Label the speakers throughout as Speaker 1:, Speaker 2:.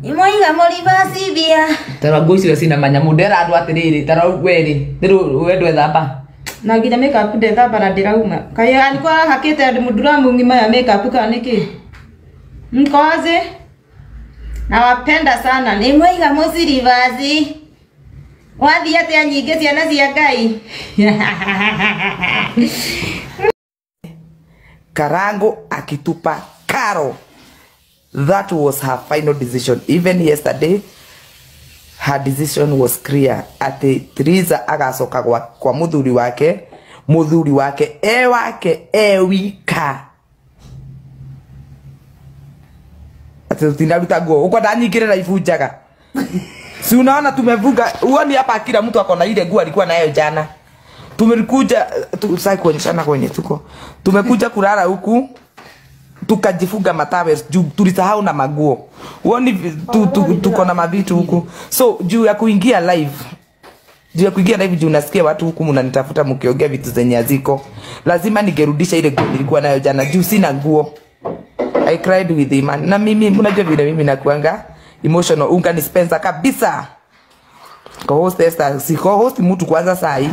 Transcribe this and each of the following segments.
Speaker 1: Imoiga mũribasi bia.
Speaker 2: Tara nguo icio cina manyamu ndera andũ atĩrĩrĩ tara weri rĩu we ndwethamba.
Speaker 3: Na nginya makeup ndethamba na ndĩrauma. Kaĩ alikuwa hakĩte mũnduramu ng'ima ya makeup kana nĩkĩ? Mkoaze? Nawapenda sana.
Speaker 1: Nĩmwaiga mũciribasi. Wathiĩ atĩa nyingĩ ciana cia Ngai.
Speaker 4: Karango akitupa karo. That was her final decision. Even yesterday, her decision was clear. Ati Triza agacoka kwa muthuri wake e wake e wika. Ati tutinaruta nguo ukwenda nyingirira ibunjaga. Si unaona tumevuga, uoni hapa kila mtu akona ile nguo alikuwa nayo jana. Tumekuja sasa kuonyeshana kwenye tuko. Tumekuja kulala huku tukajifuga matawe juu tulisahau na maguo. Uoni tuko na mavitu huku. So juu ya kuingia live. Juu ya kuingia live juu nasikia watu huku mnanitafuta mkiongea vitu zenye haziko. Lazima ningerudisha ile nguo nilikuwa nayo jana juu sina nguo. I cried with him. Na mimi mnajua vile mimi nakuanga emotional, unga ni Spencer kabisa. Co-host Esther, si co-host mtu kwanza saa hii.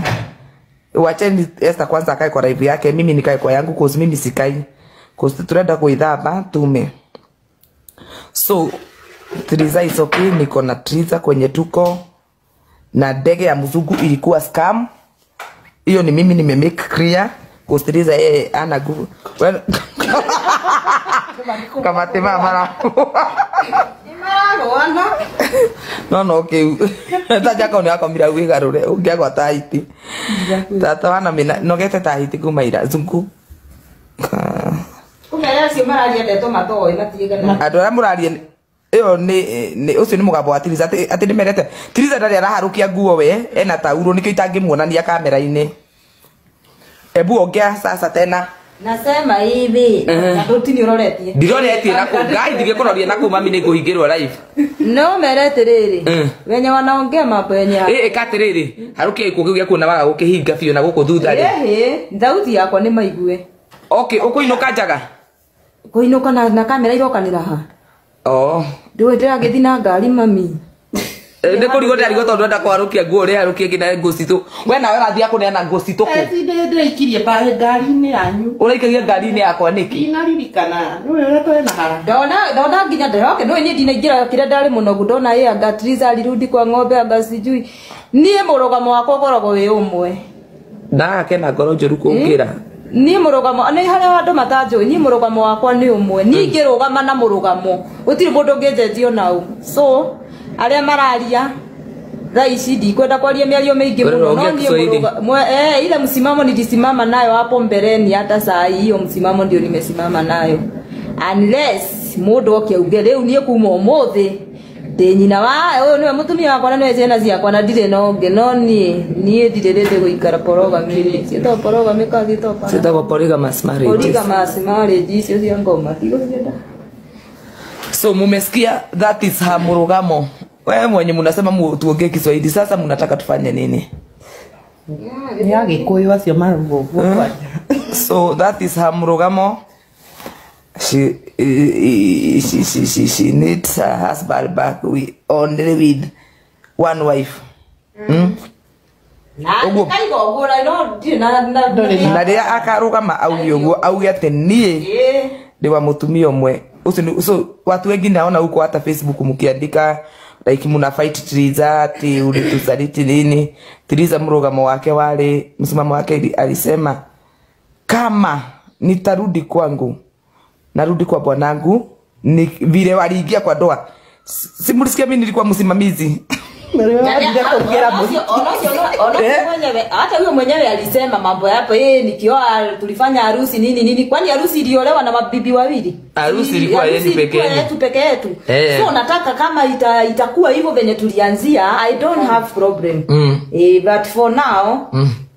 Speaker 4: Wacheni Esther kwanza akae kwa live yake, mimi nikae kwa yangu cause mimi sikai. Cause tunaenda kuithamba tume. So Triza is okay, niko na Triza kwenye tuko. Na ndege ya mzungu ilikuwa scam. Hiyo ni mimi nime make clear cause Triza yeye ana nguvu. Well, kama tema mara. No no okay. Taja kaoni akomira wigarure ungiagwa Tahiti. Tata wana mina nogete Tahiti kuma ira zungu.
Speaker 3: Kumbe acio mararia ndeto matoi matiigana.
Speaker 4: Andu aria muraria iyo ni ucio ni mugambo wa Triza ati ni merete. Triza ndari araharukia nguo we ena tauro nikio itangimuonania kamera-ini. Ebu ongea sasa tena.
Speaker 1: Nasema hivi.
Speaker 3: Ndutini uroretie.
Speaker 2: Ndiroretie na kuu ngai ndigikuroria na kuu mami nikuhingirwo live.
Speaker 3: No merete riri. Wenye wanaongea mambo yenye.
Speaker 2: Eka atiriri. Harukia ikuo kiu giakuona waga gukihinga biũ na guku thutha ri.
Speaker 3: Ehe, thauti yakwa ni maigue.
Speaker 2: Okay, ukuinuka njaga?
Speaker 3: Kuinuka na kamera irokanira ha.
Speaker 2: Oh.
Speaker 3: Ndiwe ndiragithi na ngari mami.
Speaker 2: Ndikurigo ndarigwo tondu enda kwarukia nguo ria harukie nginya nguo citu. We nawe urathia kuneana nguo citu ku.
Speaker 5: Ndĩraikirie ngari-inĩ yanyu.
Speaker 2: Ũraikagia ngari-inĩ yakwa nĩkĩ?
Speaker 5: Ndinaririkana. Nĩwe ũrĩa twena haha.
Speaker 3: Ndona nginya ndĩroke nĩwe niĩ ndinaingĩra kĩrĩa ndarĩ mũnogu ndona ĩ anga Triza alirudi kwa ng'ombe anga sijui. Niĩ mũrũgamo wakwa ũkoragwo wĩ ũmwe.
Speaker 2: Ndagakena ngoro njũru kũngĩra.
Speaker 3: Niĩ mũrũgamo nĩ harĩa andũ matanjũĩ niĩ mũrũgamo wakwa nĩ ũmwe. Niĩ ingĩrũgama na mũrũgamo gũtirĩ mũndũ ũngĩnjenjia onau. So aria mararia thaa ici ndikwenda kwaria mĩario mĩingĩ mũno no niĩ ile msimamo nilisimama nayo hapo mbeleni hata saa hiyo msimamo ndio nimesimama nayo unless mũndũ oke auge rĩu niĩ kuma ũmũthĩ ndĩ nyina wa ũyũ nĩwe mũtumia wakwa na nĩwe ciana ciakwa na ndirĩ na ũngĩ no niĩ ndirĩ rĩndĩ gũikara polygamy ciĩtagwo polygamy kana ciĩtagwo
Speaker 2: ciĩtagwo polygamous marriage
Speaker 3: polygamous marriage icio cia ngoma ndigũcienda.
Speaker 4: So mumesikia, that is her murugamo. Wewe mwenye mnasema tuongee Kiswahili sasa mnataka tufanye nini?
Speaker 5: Ya Gikuyu acio marugo.
Speaker 4: So that is her murugamo. She needs her husband back. We only with one wife. Na rĩrĩa akarũgama auge ũguo auge atĩ niĩ ndĩ wa mũtumia ũmwe. So watu wengi naona huko hata Facebook mkiandika like muna fight Triza ati ulitusaliti nini. Triza mrugamo wake wale msimamo wake alisema kama nitarudi kwangu narudi kwa bwanangu ni vile waliingia kwa ndoa. Si mlisikia mimi nilikuwa msimamizi.
Speaker 3: Hata huyo mwenyewe alisema mambo yapo yeye nikioa tulifanya harusi nini nini. Kwani harusi iliolewa na mabibi wawili?
Speaker 2: Harusi ilikuwa yenu peke yenu.
Speaker 3: Peke yetu. So nataka kama itakuwa hivyo venye tulianzia, I don't have problem. But for now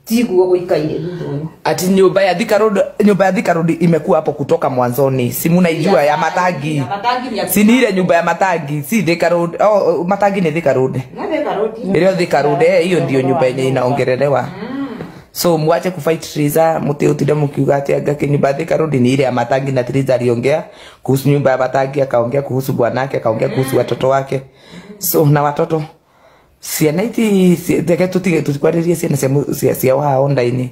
Speaker 3: tiguo guikaire thutha.
Speaker 4: Ati nyumba ya Thika Road, nyumba ya Thika Road imekuwa hapo kutoka mwanzoni. Si mnaijua ya Matangi.
Speaker 3: Ya Matangi
Speaker 4: si ni ile nyumba ya Matangi, si Thika Road. Oh, Matangi ni Thika Road.
Speaker 3: Na Thika Road.
Speaker 4: Ile Thika Road hiyo ndio nyumba yenye inaongelelewa. So mwache kufight Triza, mutiutinde mkiuga ati anga nyumba Thika Road ni ile ya Matangi, na Triza aliongea kuhusu nyumba ya Matangi, akaongea kuhusu bwanake, akaongea kuhusu watoto wake. So na watoto ciana iti reke tutige tukwaririe ciana cia cia wa online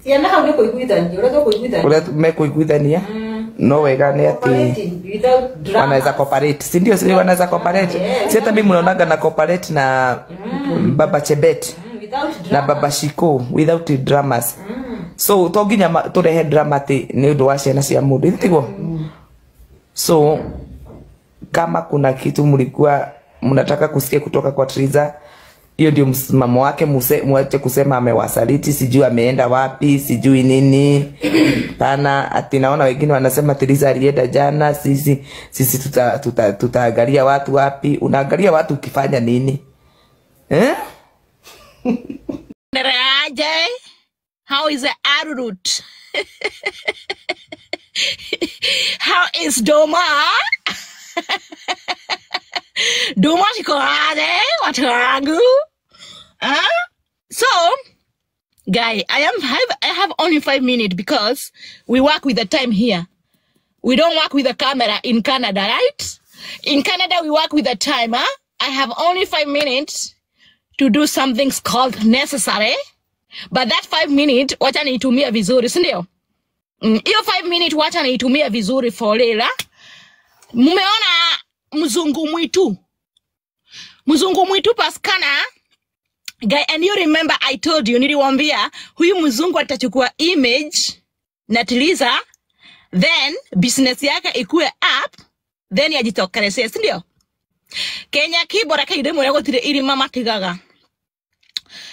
Speaker 3: Ciana hau nĩ kũiguithania ũrĩa tũkũiguithania.
Speaker 4: Uria mekuiguithania no wega ni ati
Speaker 3: Without drama.
Speaker 4: Wanaweza cooperate, si ndio? Si wanaweza cooperate?
Speaker 3: Yeah.
Speaker 4: Si hata mimi mnaonaga na cooperate na Baba Chebet
Speaker 3: Without drama.
Speaker 4: Na Baba Shiko without dramas. So to nginya turehe drama ati ni undu wa ciana cia mundu tiguo. So kama kuna kitu mlikuwa mnataka kusikia kutoka kwa Triza, hiyo ndio msimamo wake. Mwache kusema amewasaliti, sijui ameenda wapi, sijui nini. Pana ati naona wengine wanasema Triza alienda jana, sisi tutaangalia tuta watu wapi. Unaangalia watu ukifanya nini? Eh?
Speaker 6: How is the arrowroot? How is Doma? Doma shiko aje watu wangu? Huh? So, guy, I have only 5 minutes because we work with the time here. We don't work with the camera in Canada, right? In Canada, we work with the time, huh? I have only 5 minutes to do something called necessary. But that 5 minutes, wacha niitumie vizuri, si ndio? Hiyo 5 minutes wacha niitumie vizuri for lela. Mumeona mzungu mwitu. Mzungu mwitu Paskana. Guy, and you remember I told you, niliwaambia huyu mzungu atachukua image na Triza, then business yake ikue up, then yajitokelezee, si ndio? Kenya Kibo reke ide mwere gutire irima matigaga.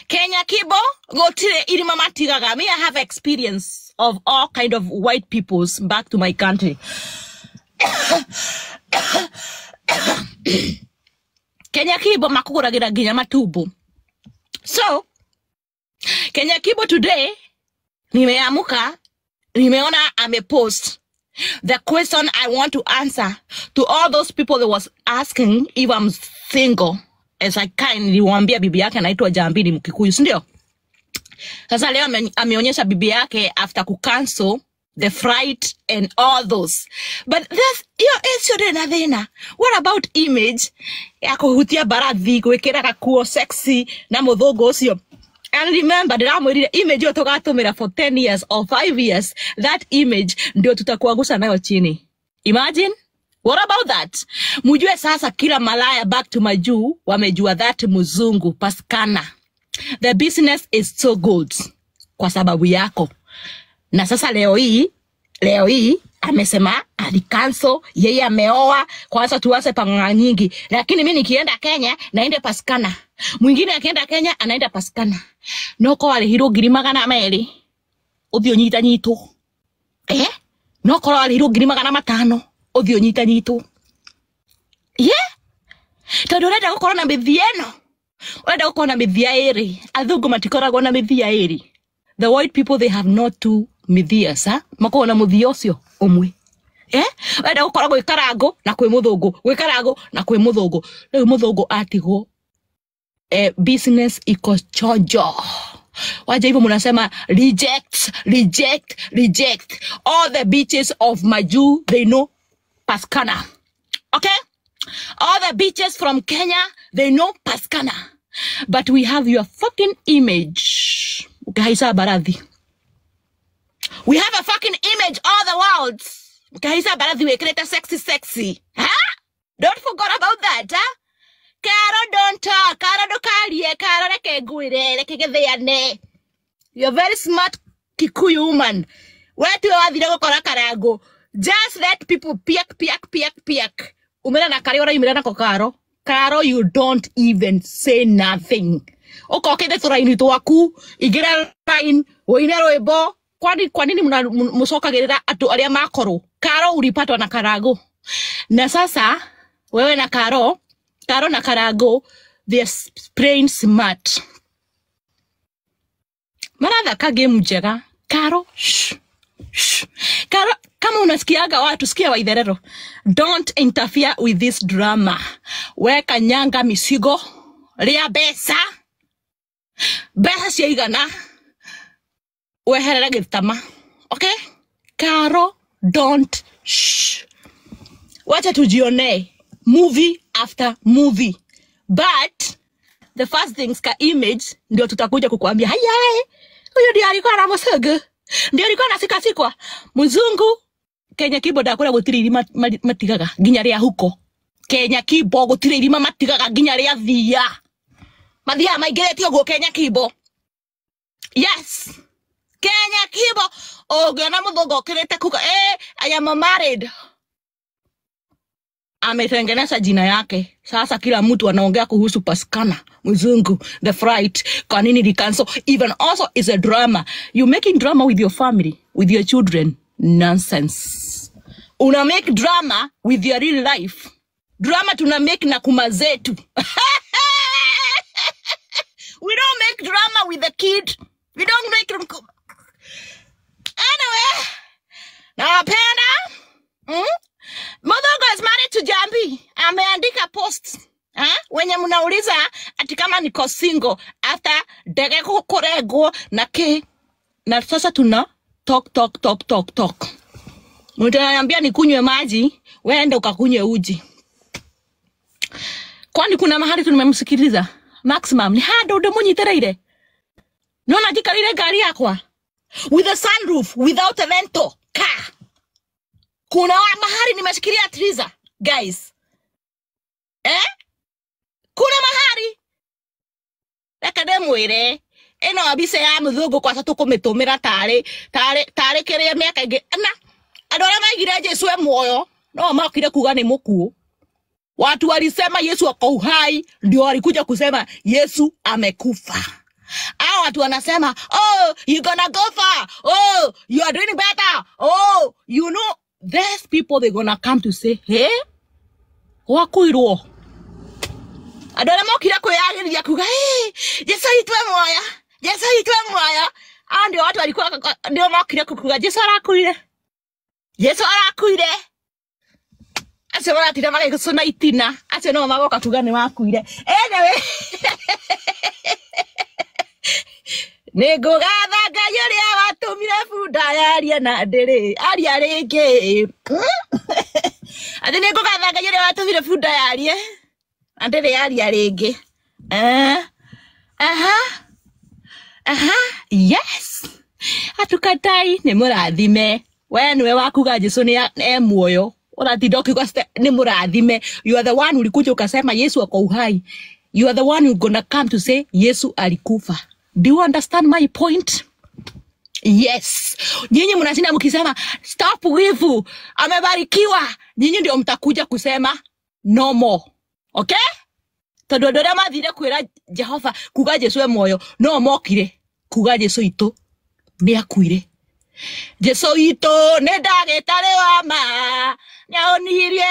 Speaker 6: Kenya Kibo gutire irima matigaga. Me, I have experience of all kind of white peoples back to my country. Kenya Kibo makuguragira nginya matumbo. So Kenya Kibo today nimeamuka, nimeona amepost the question I want to answer to all those people that was asking if I'm single. As I kind niliwaambia bibi yake anaitwa Jambini Mkikuyu, si ndio? Sasa leo ameonyesha bibi yake after ku cancel the fright and all those. But this hiyo issue na thina. What about image ya kuhutia barathi gwikira gakuo sexy na muthungu ucio? And remember ndiramwirire image hiyo tugatumira for 10 years or 5 years. That image ndio tutakuangusha nayo chini. Imagine. What about that? Mujue sasa kila malaya back to majuu wamejua that mzungu Paskana. The business is so good kwa sababu yako. Na sasa leo hii amesema alicancel, yeye ameoa, kwanza tuanze panganga nyingi. Lakini mimi nikienda Kenya naende Paskana. Mwingine akienda Kenya anaenda Paskana. Noko alihirwo 200,000. Uthio nyita nyito. Eh? Noko alihirwo 500,000. Uthio nyita nyito. Yeah? Tondu urenda gukorwo na mithia ĩno. Urenda gukorwo na mithia ĩrĩ. Athungu matikoragwo na mithia ĩrĩ. The white people, they have not two mithias, ha? Makoragwo na muthia ũcio ũmwe. Eh? Urenda gukorwo gwĩ Karango na kwĩ muthungu, gwĩ Karango na kwĩ muthungu. Rĩu muthungu atigwo business iko chojo. Waja hivyo mnasema reject, reject, reject. All the beaches of Majuu, they know Paskana. Okay? All the beaches from Kenya, they know Paskana. But we have your fucking image. Ukahaisa barathi. We have a fucking image all the world. Ukahaisa barathi we create a sexy sexy. Huh? Don't forget about that, huh? Karo don't talk. Karo ndukarie. Karo reke ngwire, reke githiane. You're very smart Kikuyu woman. Wetu wathire gukora Karango. Just let people piak piak piak piak. Umera na kari ora umera na kokaro. Karo, you don't even say nothing. Ukokete turaini twaku, igira line, woine rwimbo. Kwani kwa nini mnamsokagirira atu aria makoro? Karo ulipatwa na Karango. Na sasa wewe na Karo, Karo na Karango, they are praying smart. Marathaka game njega. Karo, shh, shh. Karo, kama unasikiaga watu, sikia Waitherero. Don't interfere with this drama. Weka nyanga misigo, ria mbeca. Mbeca ciaigana. Weherere gĩtama. Okay? Caro, don't shh. Wacha tujionee movie after movie. But the first things ka image ndio tutakuja kukuambia hayae, huyo ndio alikuwa na mũcũngũ, ndio alikuwa na sikasikwa mzungu. Kenya Kibo ndakũrĩa gũtirĩ irima matigaga nginya rĩa huko. Kenya Kibo gũtirĩ irima matigaga nginya rĩa thia, mathiaga maingĩrĩte ũguo Kenya Kibo. Yes, Kenya Kibo ũngĩona mũthũngũ okĩrĩte kuga I am married, ametengeneza jina yake. Sasa kila mtu anaongea kuhusu Pascana mzungu, the fright, kwa nini the cancel? Even also is a drama. You making drama with your family, with your children. Nonsense. Una make drama with your real life. Drama tuna make na kuma zetu. We don't make drama with the kid. We don't make them. Anyway, nawapenda. Mothogo is married to Jambi. Ameandika post. Wenye mnauliza ati kama niko single after ndege kuregwo na ke na sasa tuna talk talk talk talk talk. Mtaniambia nikunywe maji, wewe enda ukakunywe uji. Kwani kuna mahali tumemsikiliza maximum ni hado ndo munyitereire. Nona jikarire gari yakwa with a sunroof without a rental car. Kuna mahali nimeshikilia triza guys. Kuna mahali reke ndĩmwĩre ĩno mbica ya mũthũngũ kwaca tũkũmĩtũmĩra tarĩ tarĩ tarĩ kĩrĩa mĩaka ĩngĩ na andũ arĩa maigire Jesu e muoyo no makire kuga nĩ mũkuũ. Watu walisema Yesu ako uhai, ndio walikuja kusema Yesu amekufa. Hao watu wanasema oh you gonna go far, oh you are doing better, oh you know, there's people they gonna come to say hey wakuirwo. Andũ arĩa mokire kwĩyagĩria kuga hey, Jesu aitwe muoyo, Jesu aitwe muoyo. Hao ndio watu walikuwa ndio mokire kukuga Jesu arakuire, Jesu arakuire. Acio maratinda magĩgũcũna itina, acio no magoka kuga nĩ wakuire. Anyway, nĩngũgatha Ngai ũrĩa watũmire bunda yaria na ndĩrĩ aria rĩngĩ. Atĩ nĩngũgatha Ngai ũrĩa watũmire bunda yarie na ndĩrĩ aria rĩngĩ. Aha aha, yes, atukatai nĩ mũrathime. We nĩwe wakuga Jesu nĩ e muoyo, ũratinda ũkiuga nĩ mũrathime. You are the one ulikuja ukasema Yesu ako uhai. You are the one who gonna come to say Yesu alikufa. Do you understand my point? Yes. Nyinyi mnashinda mkisema stop wivu, amebarikiwa. Nyinyi ndio mtakuja kusema no more. Okay? Tondu andu aria mathire kwira Jehova kuga Jesu e muoyo no mokire kuga Jesu itu ni akuire. Jesu itu ni ndagĩtarĩ wa ma, nĩahonirie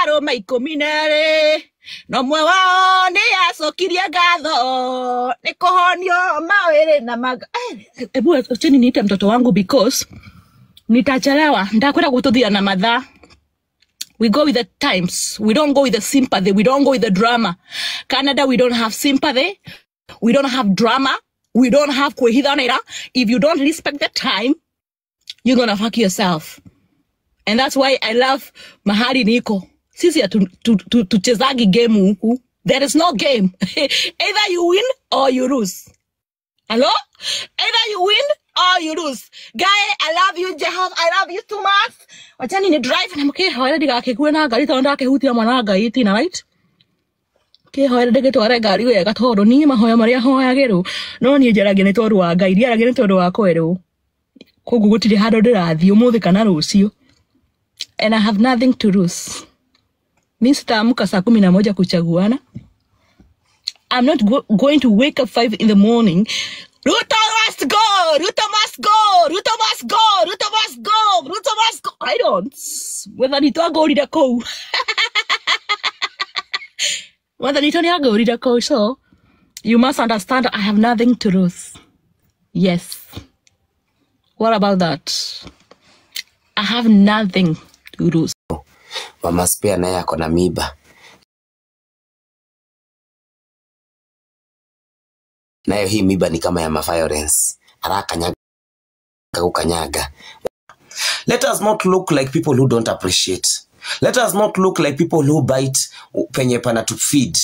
Speaker 6: arũme 12 no mwe wao nĩ acokirie ngatho nĩ kũhonio mawĩrĩ na maga. Ebu acheni niite mtoto wangu because nitachelewa. Ndakwenda gũtũthia na mathaa. We go with the times. We don't go with the sympathy. We don't go with the drama. Canada, we don't have sympathy. We don't have drama. We don't have kwĩhithanĩra. If you don't respect the time, you're gonna fuck yourself. And that's why I love mahali niko. Sisi tuchezagi game huku. There is no game. Either you win or you lose. Hello? Either you win or you lose. Guy, I love you, Jehovah. I love you too much. Wachani ni drive na mkihoera ndigakĩkue na ngari tondũ ndakĩhutia mwana wa Ngai itina, right? Kĩhoere ndĩgĩtware ngari wega tondũ niĩ mahoya marĩa hoyagĩrwo no niĩ njaragia nĩ tondũ wa Ngai, ndiaragia nĩ tondũ wa kwerwo. Koguo gũtirĩ handũ ndĩrathiĩ ũmũthĩ kana rũciũ. And I have nothing to lose. Mimi sitaamka saa 11 kuchaguana. I'm not going to wake up 5 in the morning. Ruto must go! Ruto must go! Ruto must go! Ruto must go! Ruto must go! I don't. Whether nĩ twangũrire kũu. Whether nĩ angũrire kũu. So, you must understand I have nothing to lose. Yes. What about that? I have nothing to lose.
Speaker 7: Mama Spare naye ako na miba. Nayo hii miba ni kama ya ma violence. Arakanyaga Gukanyanga. Let us not look like people who don't appreciate. Let us not look like people who bite penye pana to feed.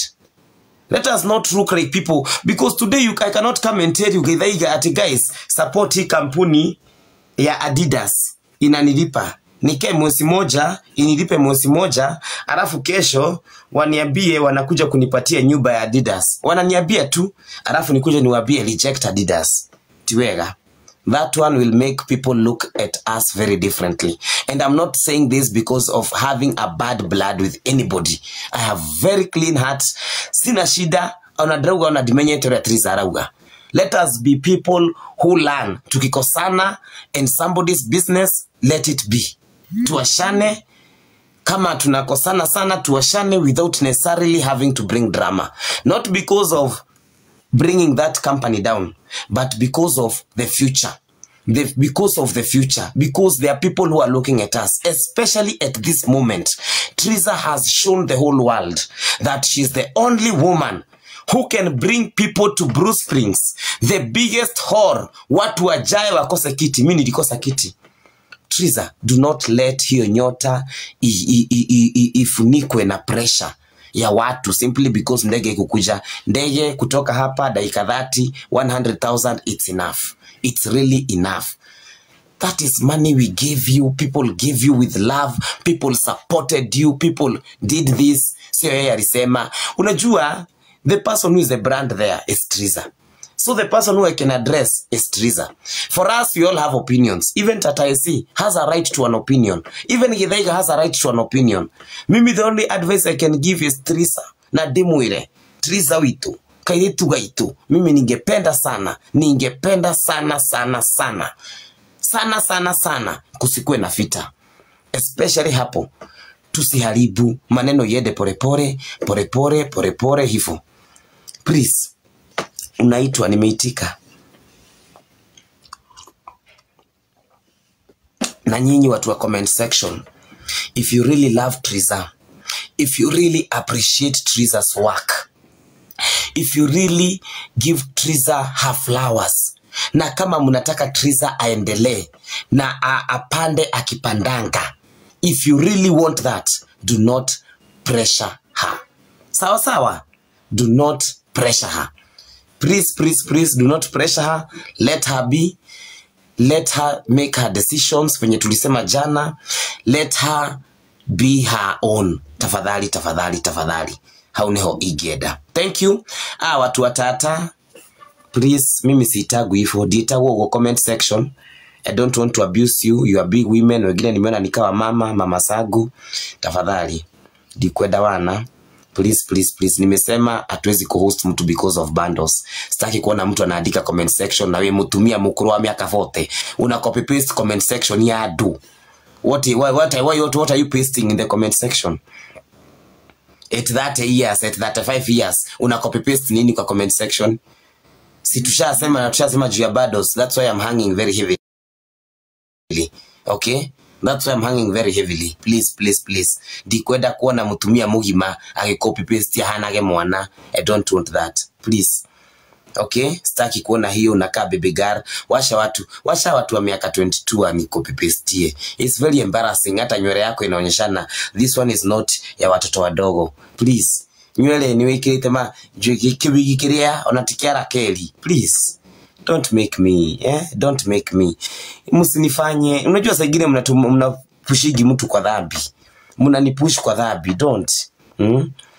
Speaker 7: Let us not look like people, because today you, I cannot come and tell you Githaiga ati guys, support hii kampuni ya Adidas inanilipa. Nikae mwezi moja, inilipe mwezi moja, alafu kesho waniambie wanakuja kunipatia nyumba ya Adidas. Wananiambia tu, alafu nikuje niwaambie reject Adidas. Tiwega. That one will make people look at us very differently. And I'm not saying this because of having a bad blood with anybody. I have very clean heart. Sina shida, ona drauga, ona dimenye tere Triza arauga. Let us be people who learn. Tukikosana in somebody's business, let it be. Tuashane, kama tunakosana sana, tuashane without necessarily having to bring drama. Not because of bringing that company down, but because of the future. Because of the future, because there are people who are looking at us, especially at this moment. Triza has shown the whole world that she's the only woman who can bring people to Bruce Springs, the biggest whore. Watu wajae wakose kiti. Mimi nilikosa kiti. Triza, do not let hiyo nyota ifunikwe na pressure ya watu simply because ndege ikukuja. Ndege kutoka hapa dakika 30, 100,000, it's enough. It's really enough. That is money we gave you. People gave you with love. People supported you. People did this. Sio yeye alisema. Unajua, the person who is the brand there is Triza. So the person who I can address is Triza. For us, we all have opinions. Even Tata AC has a right to an opinion. Even Githaiga has a right to an opinion. Mimi, the only advice I can give is Triza. Na demuire. Triza witu. Kairetu gaitu. Mimi ningependa sana. Ningependa sana, sana, sana. Sana, sana, sana. Kusikue na vita. Especially hapo. Tusiharibu. Maneno yede porepore. Porepore, porepore, hivyo. Please. Unaitwa, nimeitika. Na nyinyi watu wa comment section, if you really love Triza, if you really appreciate Triza's work, if you really give Triza her flowers, na kama mnataka Triza aendelee na apande akipandanga, if you really want that, do not pressure her. Sawa sawa, do not pressure her. Please, please, please do not pressure her. Let her be. Let her make her decisions. Venye tulisema jana. Let her be her own. Tafadhali, tafadhali, tafadhali. Hauneho igeda. Thank you. Watu watata. Please, mimi siitagwi hivyo. Diitagwo ugo comment section. I don't want to abuse you. You are big women. Wengine nimeona nikawa mama, mama sagu. Tafadhali. Dikwenda wana. Please, please, please. Nimesema hatuwezi kuhost mtu because of bundles. Sitaki kuona mtu anaandika comment section na wewe mtumia mkuru wa miaka 40. Una copy paste comment section ya do. What are you pasting in the comment section? At 30 years, at 35 years, una copy paste nini kwa comment section? Si tushasema na tushasema juu ya bundles. That's why I'm hanging very heavily. Okay? That's why I'm hanging very heavily. Please, please, please. Ndikwenda kuona mutumia mugima agicopy paste ahanage mwana. I don't want that. Please. Okay? Sitaki kuona hiyo unakaa baby girl. Washa watu wa miaka 22 ani copy paste. It's very embarrassing. Hata nywele yako inaonyeshana this one is not ya watoto wadogo. Please. Nywele ni wikirite ma kiwigi kiria onatikiara keli. Please. Don't make me, eh? Don't make me. Msinifanye. Unajua saa ingine mnapushigi mtu kwa dhambi. Mnanipush kwa dhambi. Don't.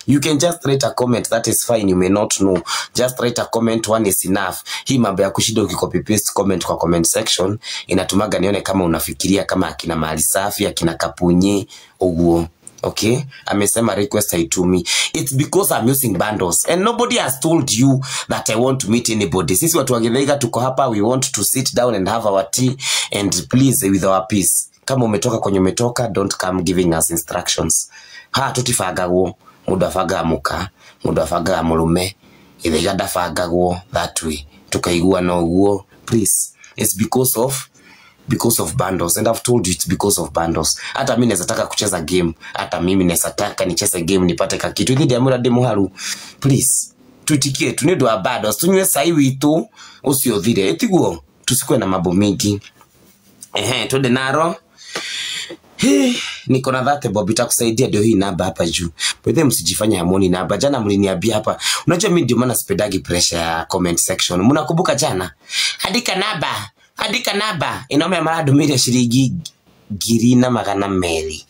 Speaker 7: You can just write a comment. That is fine. You may not know. Just write a comment. One is enough. Hii mambo ya kushinda ukicopy paste comment kwa comment section inatumaga nione kama unafikiria kama akina Mali Safi, akina Kapunye, uguo. Okay, amesema request haitumi. It's because I'm using bundles and nobody has told you that I want to meet anybody. Sisi watu wa Githaiga tuko hapa, we want to sit down and have our tea and please with our peace. Kama umetoka kwenye umetoka, don't come giving us instructions. Ha, tutifagagwo, mundu afangaga muka, mundu afangaga murume, Githaiga ndabangagwo that way. Tukaigua no uguo, please. It's because of bundles, and I've told you it's because of bundles. Hata mimi naweza taka kucheza game, hata mimi naweza taka nicheze game nipate kakitu. Hivi ndio amura demo haru. Please, tuitikie tu ndio bundles, tunywe sai witu usiothire. Etiguo tusikwe na mambo mingi. Ehe, twende naro. Hii, niko na dhate Bob itakusaidia ndio hii namba hapa juu. By msijifanye hamuoni namba. Jana mliniambia hapa. Unajua mimi ndio maana sipendagi pressure ya comment section. Mnakumbuka jana? Andika namba. Andika namba. Inome maradumire shilingi 2,200.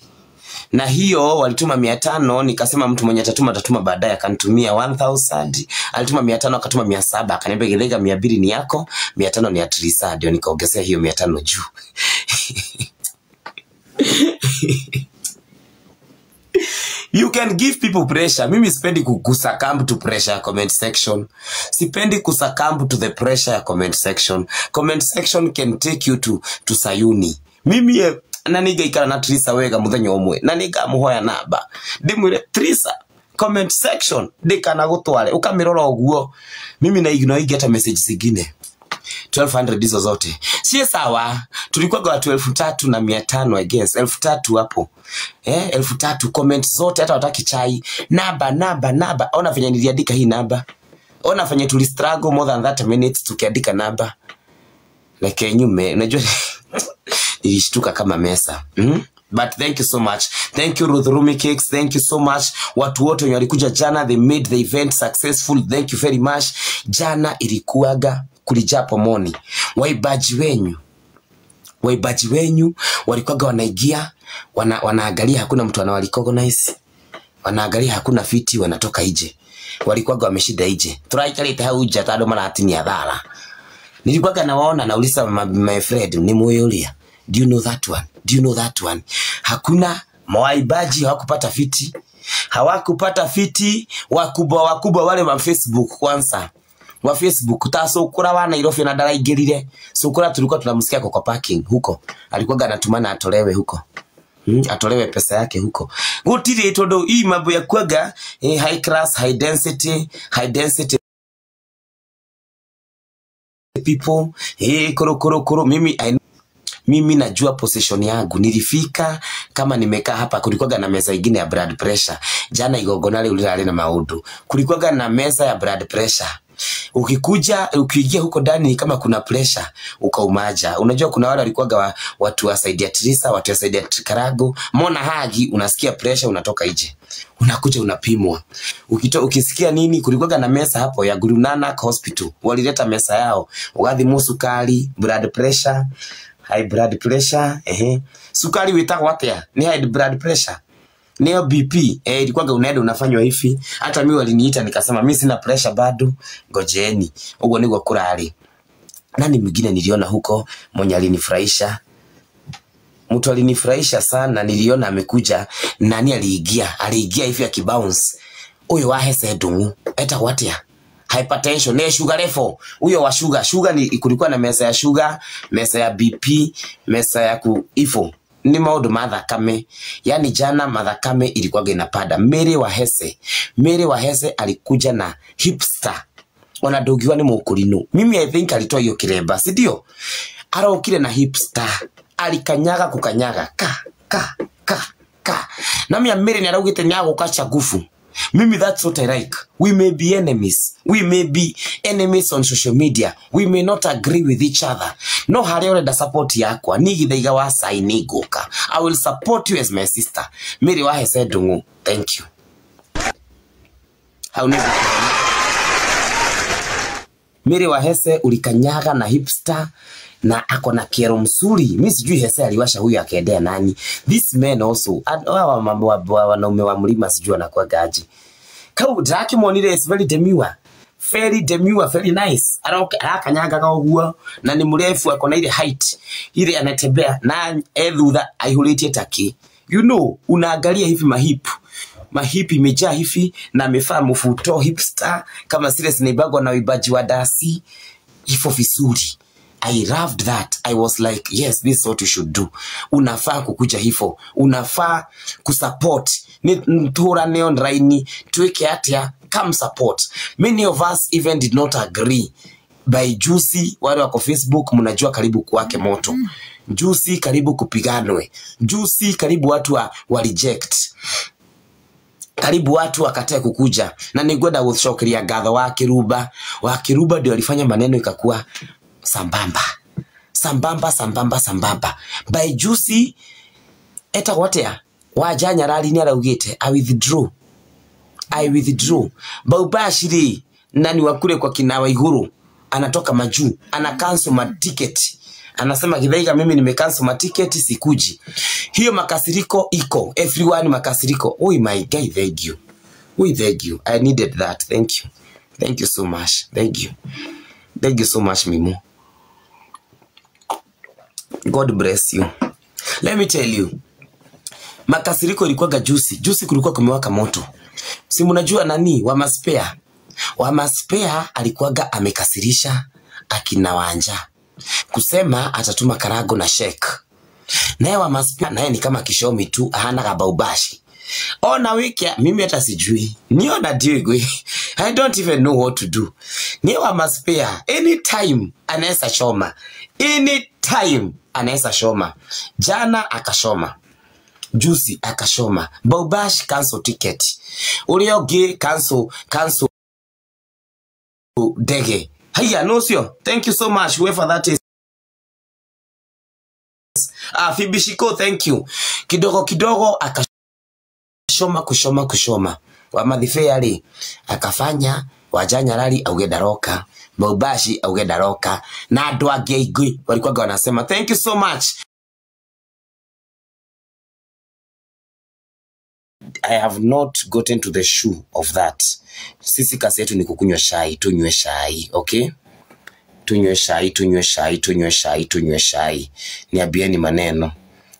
Speaker 7: Na hiyo walituma 500, nikasema mtu mwenye atatuma atatuma baadaye, akanitumia 1000, alituma 500 akatuma 700, akaniambia Githaiga 200 ni yako, 500 ni ya Trisa, ndio nikaongezea hiyo 500 juu. You can give people pressure. Mimi sipendi kusuccumb to pressure ya comment section. Sipendi kusuccumb to the pressure ya comment section. Comment section can take you to Sayuni. Mimi na nigaikara na Trisa wega muthenya umwe na nigamuhoya namba ndimwire Trisa comment section ndikana gutware ukamirora uguo. Mimi na ignore hata message zingine 1200 hizo zote si sawa. Tulikuwa kwa 3500 I guess 3000 hapo, 3000 comment zote, hata wataki chai. Namba namba namba. Ona venye niliandika hii namba, ona venye tuli struggle more than 30 minutes tukiandika namba like nyume, unajua nilishtuka kama mesa. But thank you so much. Thank you Ruth Rumi Cakes. Thank you so much. Watu wote wenye walikuja jana, they made the event successful. Thank you very much. Jana ilikuwaga kulijaa pomoni. Waibaji wenyu walikuwaga wanaingia, wanaangalia hakuna mtu anawarecognize. Wanaangalia hakuna fiti, wanatoka nje. Walikuwaga wameshinda nje. Turaikarite hau nja tando maratinia thara. Nilikuwaga nawaona nauliza my friend ni moyolia. Do you know that one? Do you know that one? Hakuna mawaibaji hawakupata fiti. Hawakupata fiti wakubwa wakubwa wale wa Facebook kwanza. Wa Facebook ta Sukura wa Nairobi na ndaraingirire. Sukura tulikuwa tunamsikia kwa parking huko. Alikuwa anatumana atolewe huko. Atolewe pesa yake huko. Gutire tondu hii mambo ya kwaga high class, high density, high density people. Koro koro koro mimi mimi najua position yangu. Nilifika kama nimekaa hapa, kulikuwa na meza ingine ya blood pressure. Jana igongona rĩu rĩrarĩ na maundu. Kulikuwa na meza ya blood pressure. Ukikuja ukiingia huko ndani kama kuna pressure ukaumaja. Unajua kuna wale walikuwa watu wasaidia Trisa, watu wasaidia Karago. Mona hagi unasikia pressure unatoka nje. Unakuja unapimwa. Ukisikia nini, kulikuwa na meza hapo ya Guru Nanak Hospital. Walileta meza yao. Ugathimwo sukari, blood pressure, high blood pressure, Sukari witagwo atia? Ni high blood pressure. Neo BP, ilikuwa unaenda unafanywa hivi. Hata mimi waliniita nikasema mimi sina pressure bado, ngojeni. Ugo niguo kurari. Nani mwingine niliona huko mwenye alinifurahisha? Mtu alinifurahisha sana, niliona amekuja. Nani aliingia? Aliingia hivi akibounce. Huyo wa Hese Ndung'u. Etagwo atia? Hypertension, ne sugar level. Huyo wa sugar, sugar ni kulikuwa na meza ya sugar, meza ya BP, meza ya ku ifo. Ni maundu ma thakame. Yani jana mathakame ilikuwa inapanda. Mary wa Hese alikuja na hipster. Ona ndogiwa ni mukurinu. Mimi I think alitoa hiyo kiremba, si ndio? Arokire na hipster. Alikanyaga kukanyaga ka ka ka ka. Na mimi Mary ni araugite ni agukacha ngufu. Mimi that's what I like. We may be enemies. We may be enemies on social media. We may not agree with each other. No harĩa ũrenda support yakwa. Ni Githaiga wa Saini ngũka. I will support you as my sister. Mary wa Hese Ndung'u. Thank you. Hau nĩ Mary wa Hese ulikanyaga na hipster na ako na kero msuri. Mimi sijui Hese aliwasha huyu akaendea nani. This man also hawa mambo wa wanaume wa mlima sijui anakuwa gaji. Kau Drake monire is very demure. Very demure, very nice. Arakanyaga uguo na ni mrefu ako na ile height. Ile anatembea na ethutha aihuritie taki. You know, unaangalia hivi mahip. Mahipi imejaa hivi na amevaa mfuto hipster kama zile zinaibagwa na wibaji wa dasi. Hivyo vizuri. I loved that. I was like, yes, this is what you should do. Unafaa kukuja hivyo. Unafaa kusupport. Nturane online, tuweke atia, come support. Many of us even did not agree. By juicy, wale wako Facebook, mnajua karibu kuwake moto. Juicy karibu kupiganwe. Juicy karibu watu wa reject. Karibu watu wakatae kukuja. Na nigwenda guthokeria ngatho wa Kiruba. Wa Kiruba ndio alifanya maneno ikakuwa sambamba. Sambamba sambamba sambamba. By juicy etagwo atia? Wanja Nyarari ni araugite I withdraw. I withdraw. Baubashi ri nani wakule kwa kinawa iguru anatoka majuu, ana cancel ma ticket. Anasema Githaiga mimi nime cancel ma ticket sikuji. Hiyo makasiriko iko. Everyone makasiriko. Oi my guy, thank you. We thank you. I needed that. Thank you. Thank you so much. Thank you. Thank you so much, Mimo. God bless you. Let me tell you. Makasiriko ilikuwaga juicy. Juicy kulikuwa kumewaka moto. Si mnajua nani wa Maspea? Wa Maspea alikuwaga amekasirisha akina Wanja. Kusema atatuma karago na shek. Naye wa Maspea naye ni kama kishomi tu, hana kabaubashi. Ona wiki mimi hata sijui. Niona digwe. I don't even know what to do. Ni wa Maspea anytime anaweza choma. Anytime anaweza choma. Jana akashoma. Juicy akashoma. Baubash cancel ticket. Uriogi cancel ndege. Haya no sio. Thank you so much whoever that is. Phoebe Shiko, thank you. Kidogo kidogo akashoma kushoma. Wa Mathibea ri akafanya Wanja Nyarari auge ndaroka, Baubashi auge ndaroka, na andu angi aingĩ walikuwa wanasema thank you so much. I have not gotten to the shoe of that. Sisi kazi yetu ni kukunywa chai, tunywe chai, okay? Tunywe chai, tunywe chai, tunywe chai, tunywe chai. Niambieni maneno.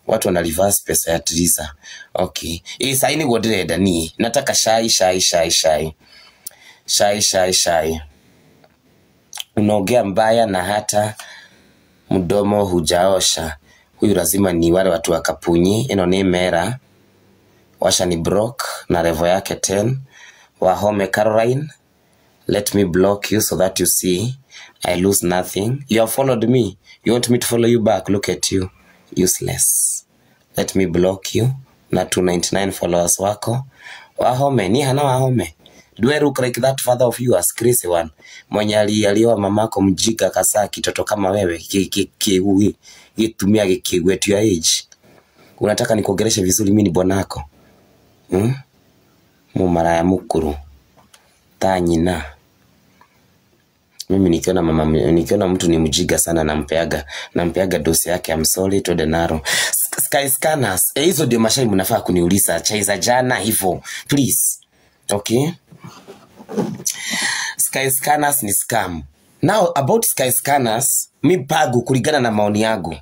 Speaker 7: Watu wana reverse pesa ya Triza. Okay. Sahi ni guodirenda ni. Nataka chai, chai, chai, chai. Chai, chai, chai. Unaongea mbaya na hata mdomo hujaosha. Huyu lazima ni wale watu wa kapunyi. Eno ni mera. Washa ni broke na level yake 10. Wahome Caroline, let me block you so that you see I lose nothing. You have followed me. You want me to follow you back? Look at you. Useless. Let me block you. Na 299 followers wako. Wahome, ni hana Wahome. Do I look like that father of yours, crazy one? Mwenye alioa mamako mjiga kasaa kitoto kama wewe, kitumia kiwe to your age. Unataka nikuongeleshe vizuri mimi ni bwanako. Mumaraya mukuru. Ta nyina. Mimi nikiona mama, nikiona mtu ni mjiga sana nampeaga dosi yake. I'm sorry to denaro. Sky Scanners. Hizo ndio mashai mnafaa kuniuliza. Chai za jana hivyo. Please. Okay? Sky Scanners ni scam. Now about Sky Scanners, mi pagu kulingana na maoni yangu.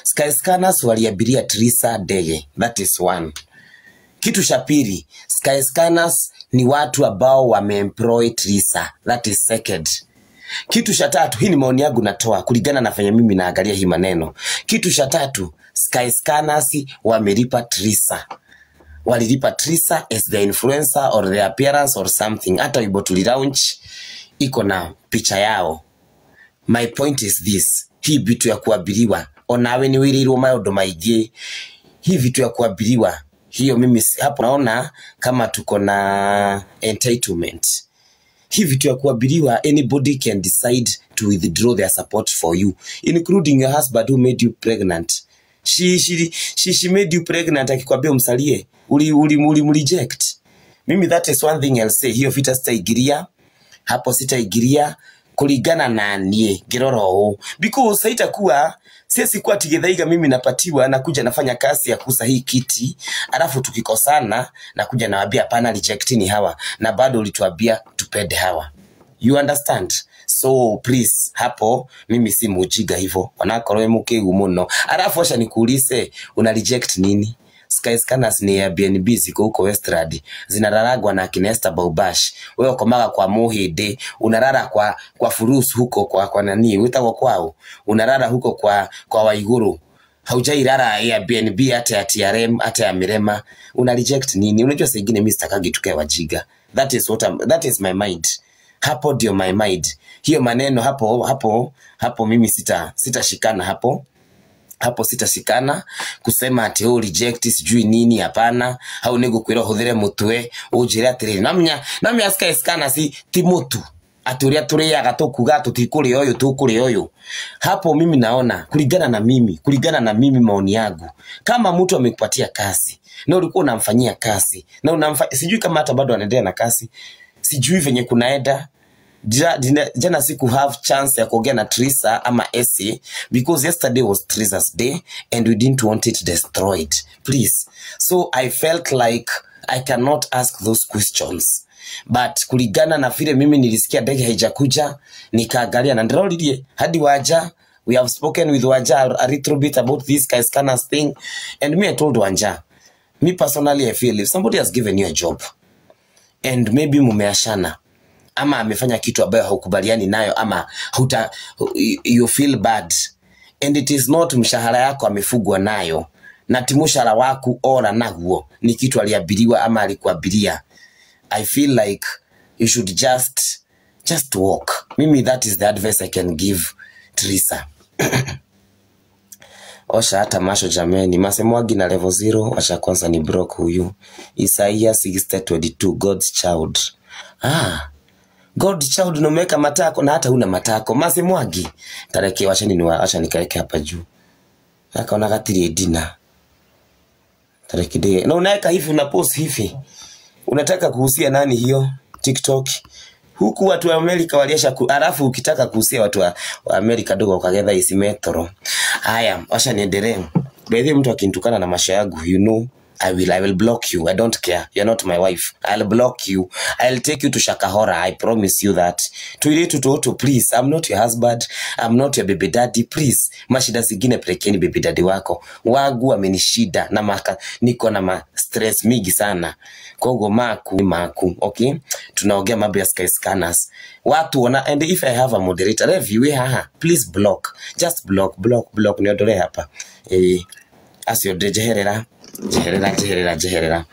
Speaker 7: Sky Scanners waliabiria Trisa ndege. That is one. Kitu cha pili, Sky Scanners ni watu ambao wameemploy Trisa. That is second. Kitu cha tatu, hii ni maoni yangu natoa kulingana na fanya mimi naangalia hii maneno. Kitu cha tatu, Sky Scanners wamelipa Trisa. Walilipa Trisa as the influencer or the appearance or something. Hata wimbo tuli launch iko na picha yao. My point is this. Hii vitu ya kuabiriwa, onawe ni wirirwo maundu maingi. Hii vitu ya kuabiriwa, hiyo mimi hapo naona kama tuko na entitlement. Hii vitu ya kuabiriwa, anybody can decide to withdraw their support for you, including your husband who made you pregnant. She made you pregnant akikwambia umsalie, uli reject. Mimi that is one thing I'll say. Hiyo vita sitaigiria, hapo sitaigiria kulingana na nie ngirora because haitakuwa sisi kwa Githaiga mimi napatiwa na kuja nafanya kazi ya kusa hii kiti, alafu tukikosana na kuja nawaambia hapana, rejectini hawa na bado ulituambia tupende hawa. You understand? So please, hapo mimi si mujiga hivyo. Wanakorwe mukigu muno. Alafu acha nikuulize, una reject nini? Sky Scanners ni Airbnb ziko huko Westland. Zinararagwa na Kinesta Baubash. Wewe ukomaga kwa Muhindi, unarara kwa Furusu huko kwa nani? Witagwo kwao. Unarara huko kwa Waiguru. Haujairara Airbnb hata ya TRM, hata ya Mirema. Una reject nini? Unajua saa ingine mimi sitakagi tukae wajiga. That is what that is my mind. Hapo ndio my mind. Hiyo maneno hapo mimi sitashikana hapo. Hapo sitashikana kusema ati oh reject sijui nini, hapana. Hau nigukwira huthire mutwe unjire atiriri namnya Sky Scanners ti mutu. Ati uria turiaga tukuga tutikuria uyu tukuria uyu. Hapo mimi naona kulingana na mimi maoni yangu, kama mtu amekupatia kazi na ulikuwa unamfanyia kazi na sijui kama hata bado anaendelea na kazi, sijui venye kunaenda. Jana siku have chance ya kuongea na Trisa ama Esi because yesterday was Trisa's day and we didn't want it destroyed, please. So I felt like I cannot ask those questions, but kulingana na vile mimi nilisikia ndege haijakuja, nikaangalia na ndiroririe hadi Wanja. We have spoken with Wanja a little bit about this Skyscanners thing, and me I told Wanja, me personally I feel if somebody has given you a job and maybe mumeashana ama amefanya kitu ambayo haukubaliani nayo ama you feel bad, and it is not mshahara yako amefugwa nayo na ti mshahara waku ora naguo ni kitu aliabiriwa ama alikuabiria, I feel like you should just walk. Mimi that is the advice I can give Trisa. Osha hata masho jameni, masemwagi na level 0, washa kwanza ni broke huyu. Isaiah 60:22, God's child. God child unamweka matako na hata huna matako. Masemwagi. Tareke washa nikaeke hapa juu. Akaona gatiri dina. Tareke de. Na unaweka hivi, unapost hivi. Unataka kuhusia nani hiyo? TikTok. Huku watu wa Amerika waliesha alafu ukitaka kuhusia watu wa Amerika dogo ukagetha isi metro. Haya, washa niendelee. By the way, mtu akinitukana na masha yangu, you know, I will block you. I don't care. You're not my wife. I'll block you. I'll take you to Shakahora. I promise you that. Tuile tutoto, please. I'm not your husband. I'm not your baby daddy. Please. Mashida zingine pelekeni baby daddy wako. Wangu amenishida na maka niko na ma stress mingi sana. Kogo maku, okay? Tunaongea mambo ya Skyscanners. Watu wana, and if I have a moderator, review haha, please block. Just block. Niondole hapa. Asio jeherera. Jeherera.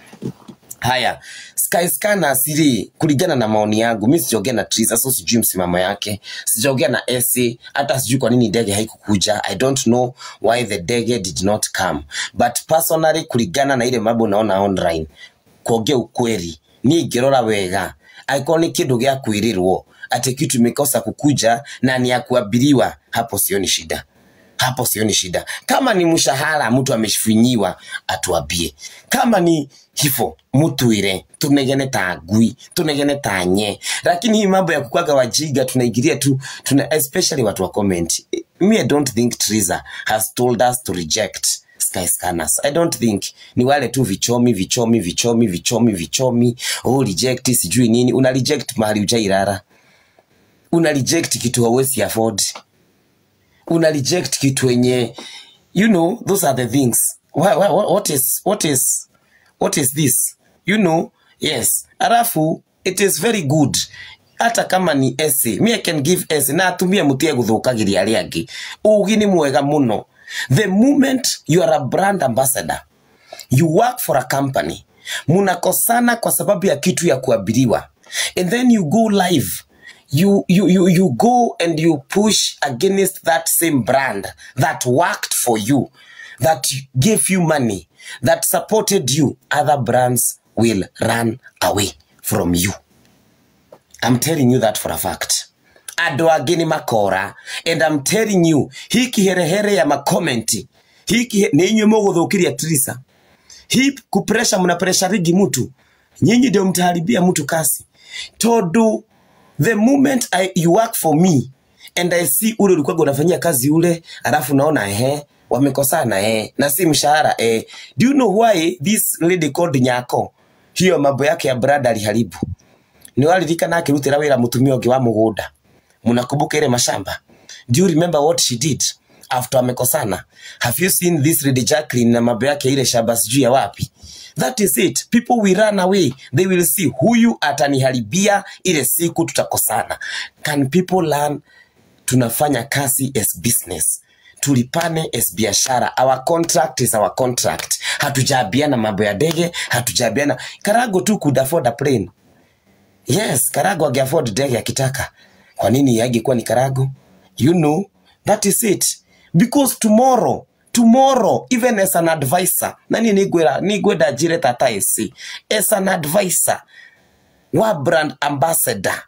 Speaker 7: Haya, Skyscanners ili kulingana na maoni yangu, mimi sijaongea na Trisa, so sijui msimamo yake. Sijaongea na Esi, hata sijui kwa nini ndege haikukuja. I don't know why the ndege did not come. But personally kulingana na ile mambo naona online, kuongea ukweli, ni ngirora wega. Iconic kindu gya kuirirwo ati kitu imekosa kukuja na ni ya kuabiriwa, hapo sioni shida. Hapo sioni shida. Kama ni mshahara mtu ameshifinyiwa atuambie. Kama ni hifo mtu ile tunegene ta ngui, tunegene ta nye. Lakini hii mambo ya kukwaga wajiga tunaingilia tu, tuna especially watu wa comment. Me I don't think Trisa has told us to reject Skyscanners. I don't think ni wale tu vichomi. Oh, reject sijui nini. Una reject mahali hujailala. Una reject kitu hauwezi afford. Una reject kitu wenye, you know, those are the things. What is this? You know, yes. Alafu, it is very good. Hata kama ni essay, me I can give essay. Na atumia mutie guthukagiria aria angi. Ugi ni mwega muno. The moment you are a brand ambassador, you work for a company, munakosana kwa sababu ya kitu ya kuabiriwa, and then you go live. You go and you push against that same brand that worked for you, that gave you money, that supported you. Other brands will run away from you. I'm telling you that for a fact. Andũ angĩ nĩ makora, and I'm telling you, hiki herehere ya makomenti, hiki nĩ inyuĩ mũgũthũkĩria Trisa. Hii kupresha, mna pressure rigi mtu. Nyinyi ndio mtaharibia mtu kasi. Todo the moment you work for me and I see ule ulikuwa unafanyia kazi ule, alafu naona wamekosana na si mshahara Do you know why this lady called Nyako hiyo mambo yake ya brother aliharibu? Ni walirikana akirutira wira mutumia ungi wa mugunda. Munakumbuka ile mashamba? Do you remember what she did after wamekosana? Have you seen this lady Jacqueline na mambo yake ile shamba sijui ya wapi? That is it. People will run away. They will see huyu ataniharibia ile siku tutakosana. Can people learn? Tunafanya kazi as business. Tulipane as biashara. Our contract is our contract. Hatujabiana mambo ya ndege, hatujabiana. Karago tu could afford a plane. Yes, Karago ange afford ndege akitaka. Kwa nini yangekuwa ni Karago? You know, that is it. Because tomorrow, even as an advisor, nani nigweda jire tata esi, as an advisor, wa brand ambassador,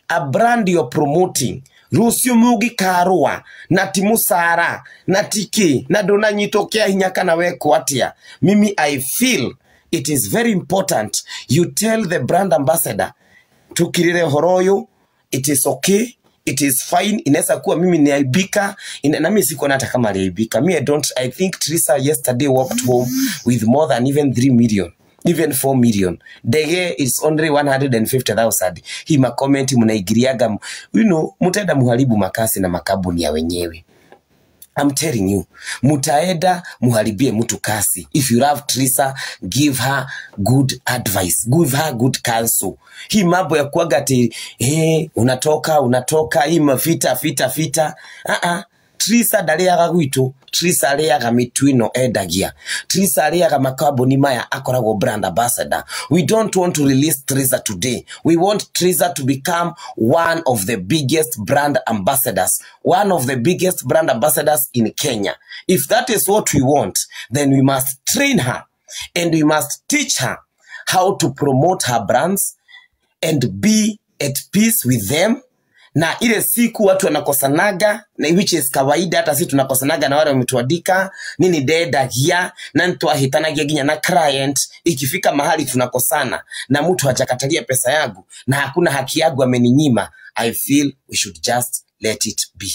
Speaker 7: A brand you're promoting. Rucio mugikarua na ti musara na tiki na ndunanyitwo kia hinya kana wekwo atia. Mimi I feel it is very important you tell the brand ambassador tukirire horo uyu, it is okay, it is fine. Inaweza kuwa mimi niaibika, na mimi sikuona hata kama aliaibika. Me I don't, I think Teresa yesterday walked home with more than even 3 million, even 4 million. Ndege is only 150,000. Hii makomenti mnaigiriaga, you know, mutaenda muharibu makasi na makabuni ya wenyewe. I'm telling you, mutaenda muharibie mtu kasi. If you love Teresa, give her good advice, give her good counsel. Hii mambo ya kuaga ati unatoka hii mavita vita vita. Teresa ndariaga gwitu, Teresa ariaga mitu ino endagia. Teresa ariaga makambuni maya akoragwo brand ambassador. We don't want to release Teresa today. We want Teresa to become one of the biggest brand ambassadors, one of the biggest brand ambassadors in Kenya. If that is what we want, then we must train her and we must teach her how to promote her brands and be at peace with them. Na ile siku watu wanakosanaga, na which is kawaida, hata sisi tunakosanaga na wale wametuandika nini ndendagia na ntwahitanagia nginya na client. Ikifika mahali tunakosana na mtu hajakatalia pesa yangu na hakuna haki yangu ameninyima, I feel we should just let it be.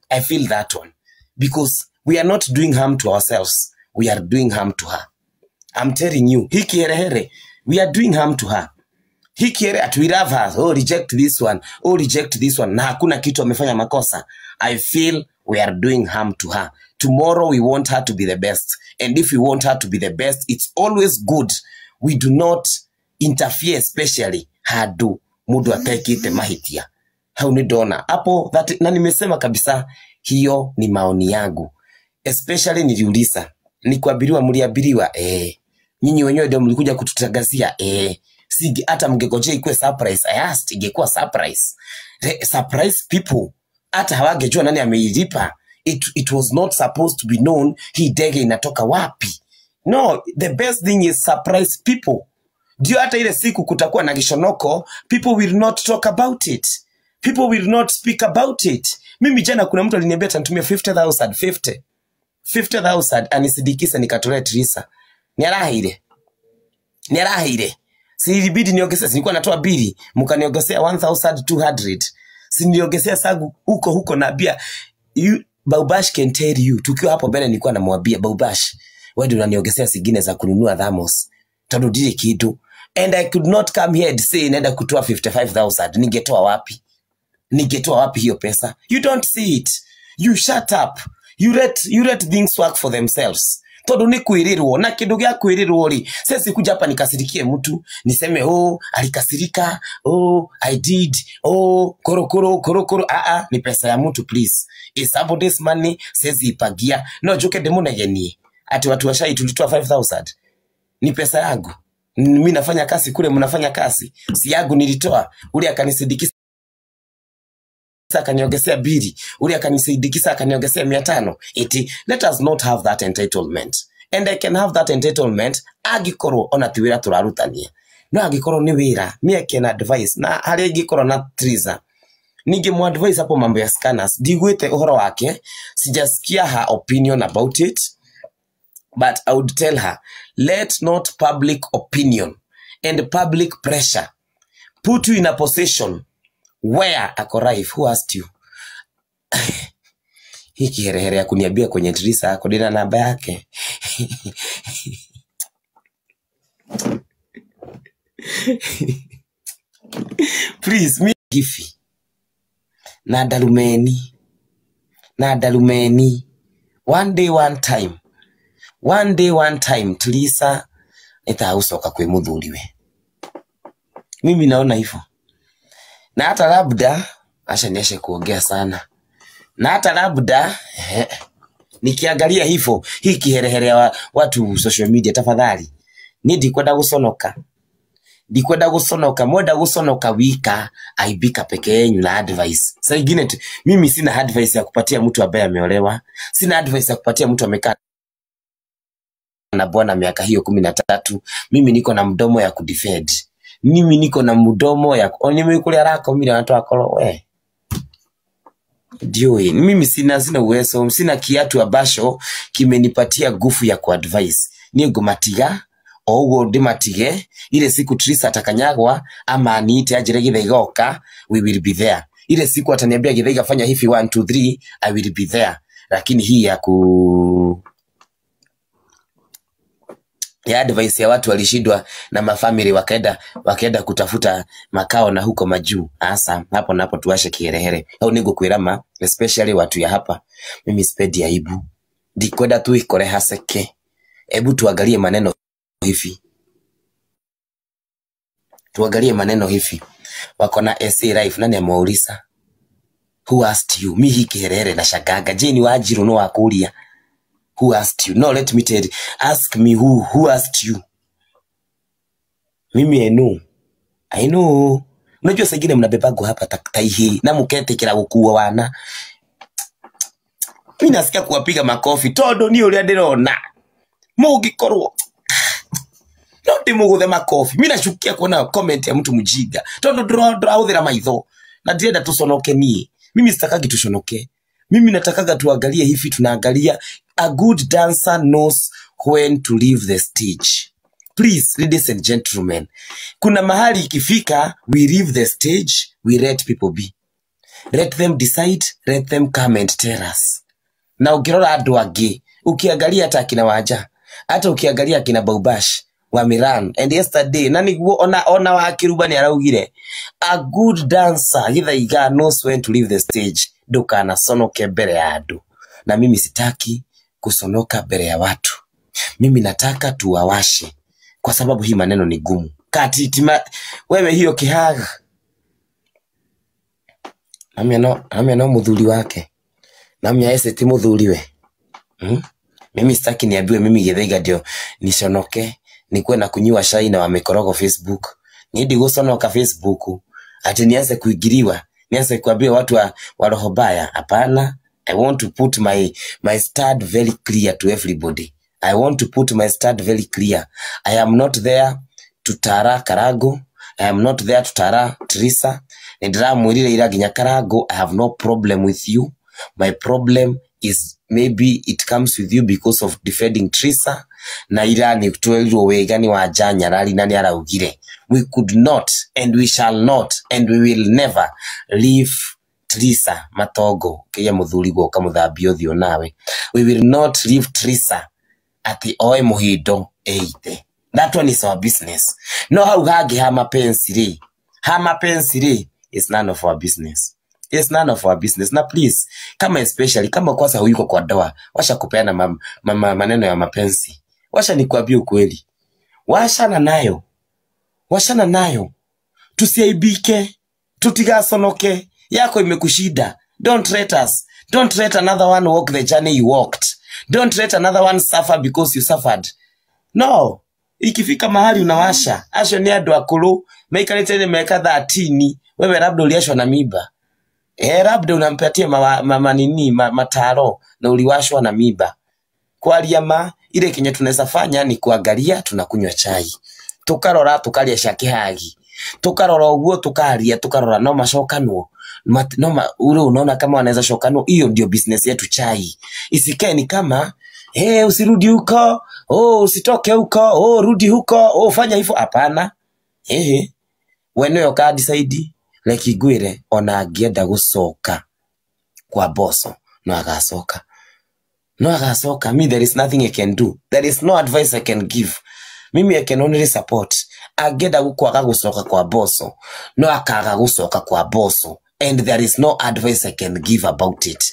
Speaker 7: I feel that one because we are not doing harm to ourselves, we are doing harm to her. I'm telling you, hiki herehere, we are doing harm to her. Hiki at we love her, oh reject this one, oh reject this one, na hakuna kitu amefanya makosa. I feel we are doing harm to her. Tomorrow we want her to be the best, and if we want her to be the best, it's always good we do not interfere, especially hadu mundu atekite mahitia. Hau ni dona hapo that, na nimesema kabisa hiyo ni maoni yangu. Especially niliuliza, nikuabiriwa, mliabiriwa, nyinyi wenyewe ndio mlikuja kututangazia, Sigi hata mngegojea ikuwe surprise. I asked ingekuwa surprise. Surprise people hata hawangejua nani ameilipa. It was not supposed to be known hii ndege inatoka wapi. No, the best thing is surprise people. Ndio hata ile siku kutakuwa na kishonoko, people will not talk about it. People will not speak about it. Mimi jana kuna mtu aliniambia atanitumia 50,000, 50,000 anisidikise nikatolee Teresa. Niarahaire. Niarahaire. Si ilibidi niongezee, si nilikuwa natoa bili, mkaniongezea 1200. Si niliongezea sagu huko huko na bia. Baubash can tell you, tukiwa hapo mbele nilikuwa namwambia Baubash, wewe ndio unaniongezea zingine za kununua thermos. Tado dile kitu. And I could not come here and say naenda kutoa 55,000. Ningetoa wapi? Ningetoa wapi hiyo pesa? You don't see it. You shut up. You let things work for themselves. Todo ni kuirirwo na kindu gya kuirirwo ri, sisi kuja hapa nikasirikie mtu niseme oh alikasirika, oh I did, oh korokoro korokoro. Ni pesa ya mtu please. Is somebody's money, sisi ipagia no joke demunegenie ati watu washai tulitoa 5000. Ni pesa yangu mimi, nafanya kazi kule, mnafanya kazi, si yangu nilitoa. Ule akanisidikisa akaniongezea bili, ule akanisidikisa akaniongezea 500. Iti let us not have that entitlement. And I can have that entitlement agikorwo ona ti wira turarutania, no agikorwo ni wira, me I can advise na hari ingikorwo na Teresa ningi mu advise hapo mambo ya scanners. Ndigwite uhoro wake, sijasikia her opinion about it, but I would tell her let not public opinion and public pressure put you in a position where ako rife. Who asked you? Hiki herehere ya kuniambia kwenye Teresa ako dina namba yake. Please, me gifi na darumeni, na darumeni. One day one time, one day one time Teresa nitausoka kwi muthuriwe. Mimi naona hivyo. Na hata labda acha niache kuongea sana. Na hata labda nikiangalia hivyo hii kiherehere ya watu social media, tafadhali ni ndikwenda guconoka, ndikwenda guconoka, mwenda guconoka wika aibika peke yenu na advice. Sasa ingine mimi sina advice ya kupatia mtu ambaye ameolewa, sina advice ya kupatia mtu amekaa na bwana miaka hiyo 13. Mimi niko na mdomo ya kudefend. Mimi niko na mdomo ya nimi kule arakomire watu akoro we. Ndioi, mimi sina uwezo, sina kiatu ambacho kimenipatia nguvu ya kuadvise. Ni ngumatiga o uguo ndimatige ile siku Trisa atakanyagwa ama aniite anjire Githaiga we will be there. Ile siku ataniambia Githaiga fanya hivi 1 2 3 I will be there. Lakini hii ya ku ya advice ya watu walishindwa na mafamily wakaenda kutafuta makao na huko majuu. Asa hapo napo tuwashe kiherehere. Au nigukwirama especially watu ya hapa. Mimi sipendi aibu. Ndikwenda tu ikore haseke. Hebu tuangalie maneno hivi. Tuangalie maneno hivi. Wako na SA Life, nani amewauliza? Who asked you? Mi hii kiherehere na shagaga. Je, ni Wanjiru no wakuria? Who asked you? No, let me tell you. Ask me who asked you. Mimi I know. I know. Unajua saa ingine mnabebagwa hapa taihi na mukete kila gukua wana. Mimi nasikia kuwapiga makofi. Tondu ni uria ndirona. Mungikorwo no ndimuguthe makofi. Mimi nachukia kuona comment ya mtu mjinga. Tondu ndirahuthira maitho na ndirenda tuconoke nie. Mimi sitakagi tuconoke. Mimi natakaga tuangalie hivi, tunaangalia a good dancer knows when to leave the stage. Please, ladies and gentlemen, kuna mahali ikifika we leave the stage, we let people be. Let them decide, let them come and tell us. Na ukirora andu angi, ukiangalia hata akina Wanja, hata ukiangalia akina Baubash wa Miran, and yesterday na niguo ona wa Kiruba ni araugire a good dancer Githaiga knows when to leave the stage. Ndukana sonoke mbere ya andu. Na mimi sitaki kusonoka mbere ya watu. Mimi nataka tuwawashe kwa sababu hii maneno ni gumu. Katitima wewe hiyo kihaga. Namia no muthuri wake. Namia ese ti muthuri we. Mimi sitaki niambiwe mimi Githaiga ndio nisonoke, nikuwe na kunywa chai na wamekorogo Facebook. Ni ndiguconoka Facebook ati nianze kuingiriwa, nianze kuambia watu wa roho baya. Hapana. I want to put my stand very clear to everybody. I want to put my stand very clear. I am not there to tara Karago. I am not there to tara Trisa. Ndiramwirire ira nginya Karago, I have no problem with you. My problem is maybe it comes with you because of defending Trisa. Na ira ni twerirwo wega ni Wanja Nyarari na ni araugire. We could not and we shall not and we will never leave Trisa Matongo kiria muthuri gwoka muthambia uthio nawe. We will not leave Trisa ati oe muhindo eite. That one is our business. No hau hangi ha mapenzi ri. Ha mapenzi ri is none of our business. It's none of our business. Na please, kama especially kama kwanza huyuko kwa ndoa, washa kupeana maneno ya mapenzi. Washa nikuambie ukweli. Washana nayo. Washana nayo. Tusiaibike, tutigasonoke. Yako imekushida. Don't let us. Don't let another one walk the journey you walked. Don't let another one suffer because you suffered. No. Ikifika mahali unawasha. Acio ni andu akuru. Maikarite ni miaka 13. Wewe labda uliashwa na mimba. Labda unampatia mataro na uliwashwa na mimba. Kwaria ma ile kenye tunaweza fanya ni kuangalia tunakunywa chai. Tukarora tukaria cia kihagi. Tukarora uguo tukaria tukarora no macokanwo. No ule unaona kama wanaweza shokanwo, hiyo ndio business yetu chai. Isikae ni kama hey, usirudi huko, oh usitoke huko, oh rudi huko, oh fanya hivyo. Hapana. Ehe. We niwe uka decide like igwire ona angienda gucoka kwa boso no agacoka. No agacoka. Me there is nothing I can do. There is no advice I can give. Mimi I can only support. Angenda gukwaga gucoka kwa boso no akaga gucoka kwa boso, and there is no advice I can give about it.